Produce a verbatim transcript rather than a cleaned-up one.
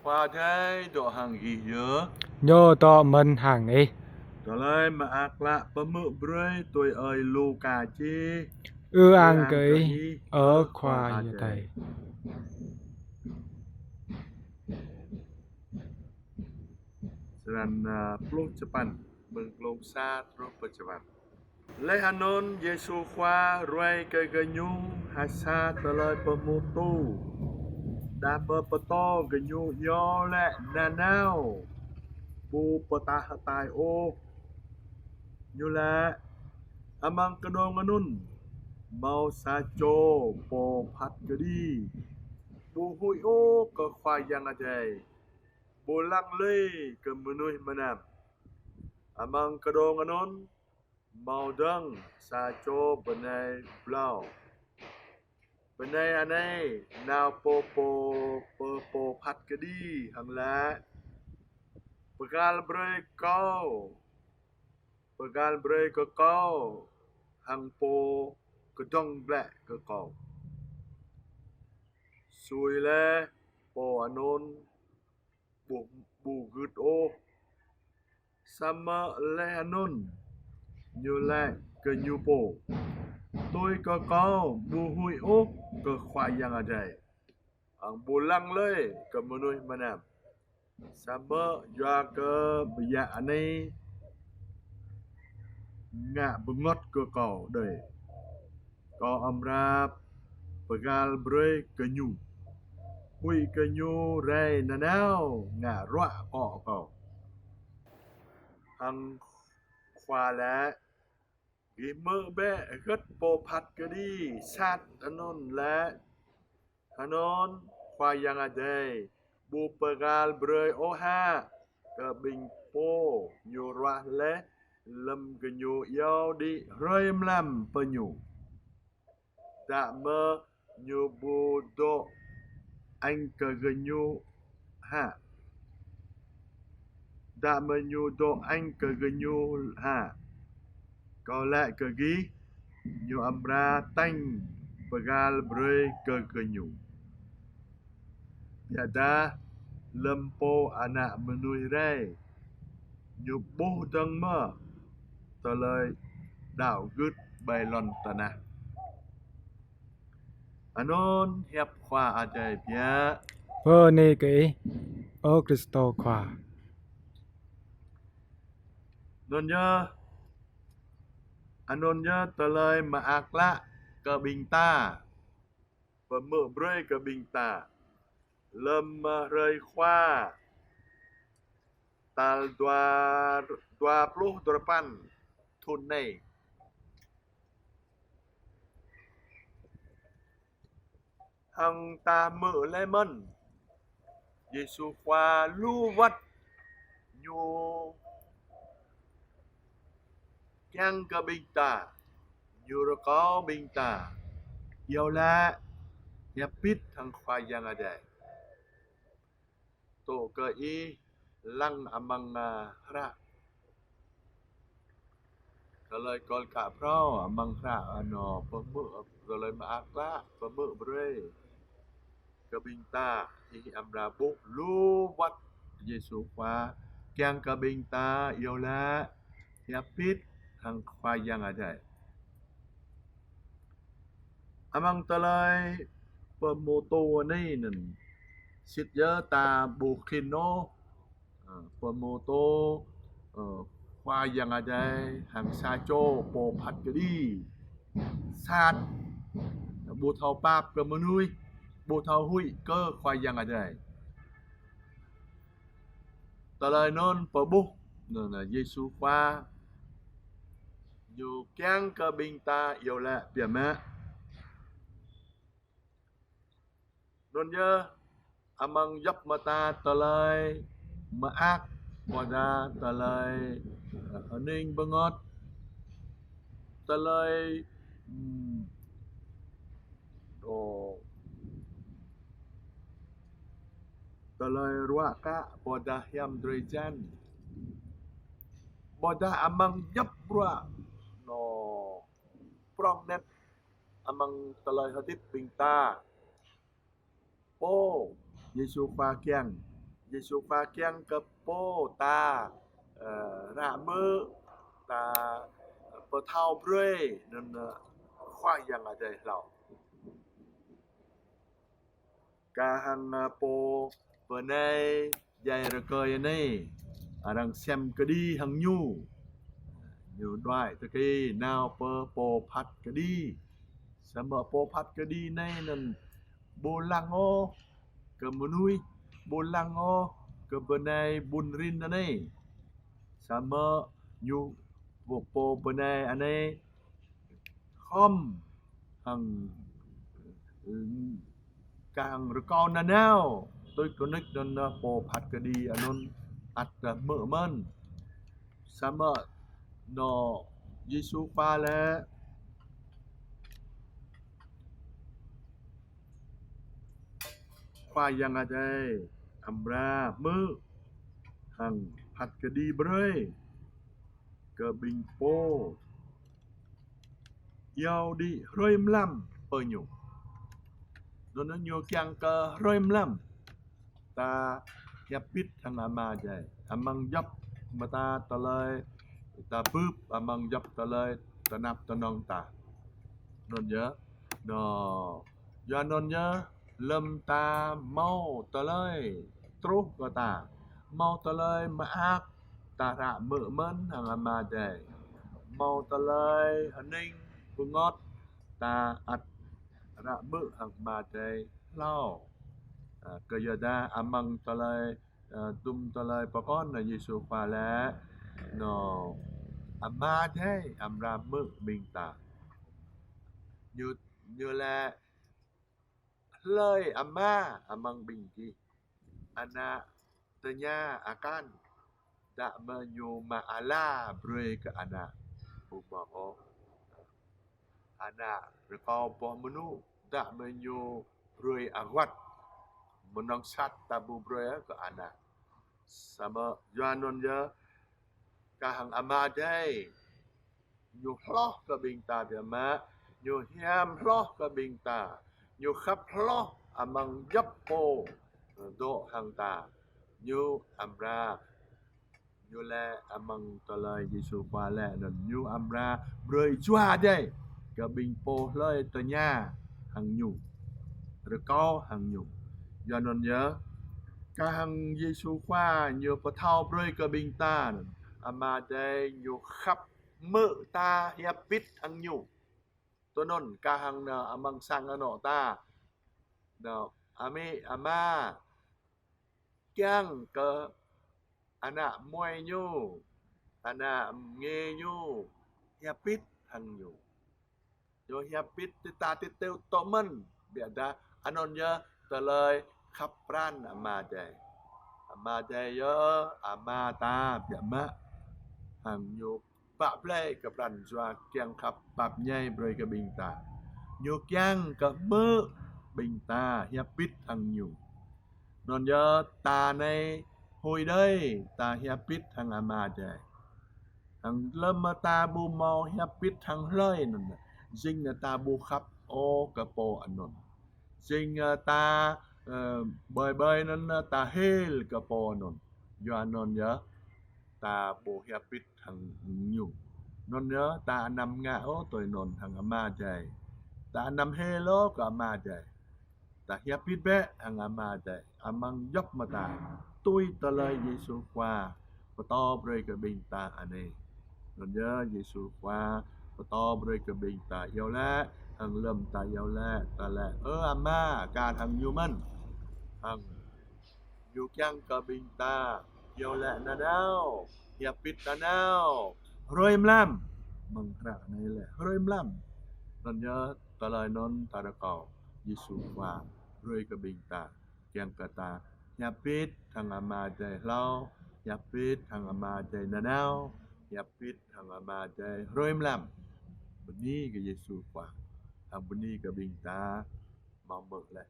Khua Adai dŏ hăng gih yơh. Ñu dŏ mơ̆n hăng ih. Tơlơi Mơak Klă pơhmư̆ brơi tui ơi Luka čih. Ư-ang kơ ih, ơ Khua Adai. Črăn, a, pluh čơpăn, mơ̆ng glông sa truh pơ čơpăn. Laih anŭn Yêsu Khua ruai kơ gơñu ha sa tơlơi pơhmutu, đah mơ̆ pơtô gơñu iâu laĭ nanao, ƀu pơtah hơtai ôh. Ñu laĭ: Amăng kơđông anŭn hmâo sa čô pô phat kơđi, ƀu huĭ ôh kơ Khua Yang Adai, ƀu lăng lơi kơ mơnuih mơnam. Amăng kơđông anŭn hmâo dơ̆ng sa čô bơnai blâo. Bơnai anai nao pơ pô, pơ pô phat kơđi hăng laĭ: Pơgal brơi kâo, pơgal brơi kơ kâo hăng pô kơdơ̆ng glaĭ kơ kâo. Sui laih pô anŭn ƀu, ƀu gưt ôh. Samơ̆ laih anŭn ñu laĭ kơ ñu pô: Tui kơ kâo ƀu huĭ ôh kơ Khua Yang Adai, hăng ƀu lăng lơi kơ mơnuih mơnam. Samơ̆ yua kơ bơyă anai ngă bơngơ̆t kơ kâo đơi, kâo amra pơgal brơi kơ ñu. Huĭ kơ ñu rai nanao ngă ruă akŏ kâo. Hăng Khua laĭ: Gih hmư̆ bĕ hơget pô phat kơđi sat anŭn laĭ. Anŭn Khua Yang Adai ƀu pơgal brơi ôh hă kơ ƀing pô ñu ruah laih lơ̆m gơñu iâu đĭ hrơi mlam pơ ñu? Dă mơ̆ ñu ƀu dŏ añ kơ gơñu hă? Dă mơ̆ ñu dŏ añ kơ gơñu hă? Kâo laĭ kơ gih, ñu amra tañ pơgal brơi kơ gơñu. Biă dah lơ̆m Pô Ană Mơnuih rai, ñu ƀuh dơ̆ng mơ̆ tơlơi đaŏ gưt ƀơi lŏn tơnah? Anŭn hiăp Khua Adai biă. Bơni kơ Ih, ơ Krist Khua. Anŭn yơh, anŭn yơh tơlơi mơak klă kơ ƀing ta, pơhmư̆ brơi kơ ƀing ta lơ̆m, ơ, hrơi Khua tal dua, dua pluh duapăn thŭn anai. Hăng ta hmư̆ laih mơ̆n, Yêsu Khua lu wơ̆t ñu kiăng kơ ƀing ta, ñu rơkâo ƀing ta iâu laĭ, hiăp pit hăng Khua Yang Adai. Tŏ kơ ih lăng amăng, a, hră. Tơlơi kol ka phrâo amăng hră anŏ pơhmư̆ tơlơi mơak klă pơhmư̆ brơi kơ ƀing ta, ih amra ƀuh lu wơ̆t Yêsu Khua kiăng kơ ƀing ta iâu laĭ, hiăp pit hăng Khua Yang Adai. Amăng tơlơi pơhmutu anai anŭn, sĭt yơh ta ƀu khĭn ôh, ơ, pơhmutu, ơ, Khua Yang Adai hăng sa čô pô phat kơđi sat, ƀu thâo pap kơ mơnuih, ƀu thâo huĭ kơ Khua Yang Adai. Tơlơi anŭn pơƀuh, anŭn, anŭn Yêsu Khua ñu kiăng kơ ƀing ta iâu laĭ biă mă. Anŭn yơh, amăng djŏp mơta tơlơi mơak, ƀôdah tơlơi, ơ, hơning bơngơ̆t, tơlơi, ưm, ơ, tơlơi ruă akă, ƀôdah hiam drơi jan, ƀôdah amăng djŏp bruă, anŏ prŏng anet amăng tơlơi hơdip ƀing ta. Pô Yêsu Khua kiăng Yêsu Khua kiăng kơ pô ta, ơ, ră mơ̆ ta pơthâo brơi anŭn, ơ, Khua Yang Adai hlâo. Kah hăng, ơ, pô bơnai djai rơkơi anai, arăng sem kơđi hăng ñu. Ñu đuaĭ tơkai nao pơ pô phat kơđi. Samơ̆ pô phat kơđi anai anŭn ƀu lăng ôh kơ mơnuih, ƀu lăng ôh kơ bơnai ƀun rin anai. Samơ̆ ñu pô, pô bơnai anai khŏm hăng, ơ, kah hăng rơkâo nanao, tui kơnik anŭn, ơ, pô phat kơđi anŭn ăt, ơ, hmư̆ mơ̆n. Samơ̆ anŭn Yêsu Khua laĭ, Khua Yang Adai amra hmư̆ hăng phat kơđi brơi kơ ƀing pô iâu đĭ hrơi mlam pơ ñu. Anŭn ñu kiăng kơ hrơi mlam ta hiăp pit hăng Ama Adai. Amăng djŏp mơta tơlơi ta bưp, amăng djŏp tơlơi tơnap tơnong ta. Anŭn yơh. Anŭn, yua anŭn yơh, lơ̆m ta hmâo tơlơi truh kơ ta, hmâo tơlơi mơak, ta ră mơ̆ mơ̆n hăng Ama Adai. Hmâo tơlơi hơning bơngot, ta ăt ră mơ̆ hăng Ama Adai hlâo. Ơ, kơ yua dah amăng tơlơi, ơ, tŭm tơlơi pơkŏn anŭn Yêsu Khua laĭ, anŭn Ama Adai amra hmư̆ ƀing ta. Ñu, ñu laĭ hlơi Ama amăng ƀing gih, ană tơña akan, dah mơ̆ ñu mă ala brơi kơ ană. Ƀu hmâo ôh. Ană rơkâo boh mơnŭ, dah mơ̆ ñu brơi aguăt. Mơnơ̆ng sat ta ƀu brơi kơ ană. Samơ̆ yua anŭn yơh, kah hăng Ama Adai ñu hloh kơ ƀing ta biă mă, ñu hiam hloh kơ ƀing ta, ñu khăp hloh amăng djŏp pô dŏ hăng ta, ñu amra, ñu laĭ amăng tơlơi Yêsu Khua laĭ anŭn, ñu amra brơi Jua Adai kơ ƀing pô hlơi tơña hăng ñu, rơkâo hăng ñu. Yua anŭn yơh, kah hăng Yêsu Khua ñu pơthâo brơi kơ ƀing ta anŭn, Ama Adai ñu khăp mơ̆ ta hiăp pit hăng ñu. Tui anŭn kah hăng anŭn amăng sang anŏ ta, anŭn amĭ ama kiăng kơ ană muai ñu, ană nge ñu hiăp pit hăng ñu. Ñu hiăp pit tơdah ta tui tui mơ̆n, biă dah anŭn yơh tơlơi khăp pran Ama Adai. Ama Adai yơh Ama ta biă mă, hăng ñu pap blai kơ pran jua kiăng khăp pap ñai brơi kơ ƀing ta. Ñu kiăng kơ hmư̆ ƀing ta hiăp pit hăng ñu. Anŭn yơh ta anai huĭ đơi ta hiăp pit hăng Ama Adai. Hăng lơ̆m ta ƀu hmâo hiăp pit hăng hlơi anŭn, jing ta ƀu khăp ôh kơ pô anŭn. Jing, ơ, ta, ơ, ƀơi ƀơi anŭn, ơ, ta hil kơ pô anŭn. Yua anŭn yơh, ta ƀu hiăp pit hăng ñu. Anŭn yơh, ta anăm ngă ôh tui anŭn hăng Ama Adai. Ta anăm hil ôh kơ Ama Adai. Ta hiăp pit bĕ hăng Ama Adai amăng djŏp mơta. Tui tơlơi Yêsu Khua pơtô brơi kơ ƀing ta anai. Anŭn yơh Yêsu Khua pơtô brơi kơ ƀing ta iâu laĭ, hăng lơ̆m ta iâu laĭ, ta laĭ: Ơ Ama, kar hăng ñu mơ̆n. Hăng ñu kiăng kơ ƀing ta iâu laĭ nanao, hiăp pit nanao, hrơi mlam. Mơ̆ng hră anai lĕ hrơi mlam. Anŭn yơh tơlơi anŭn ta rơkâo Yêsu Khua brơi kơ ƀing ta. Kiăng kơ ta hiăp pit hăng Ama Adai hlâo, hiăp pit hăng Ama Adai nanao, hiăp pit hăng Ama Adai hrơi mlam. Bơni kơ Yêsu Khua, hăng bơni kơ ƀing ta. Mơ̆ng mơ̆ lĕ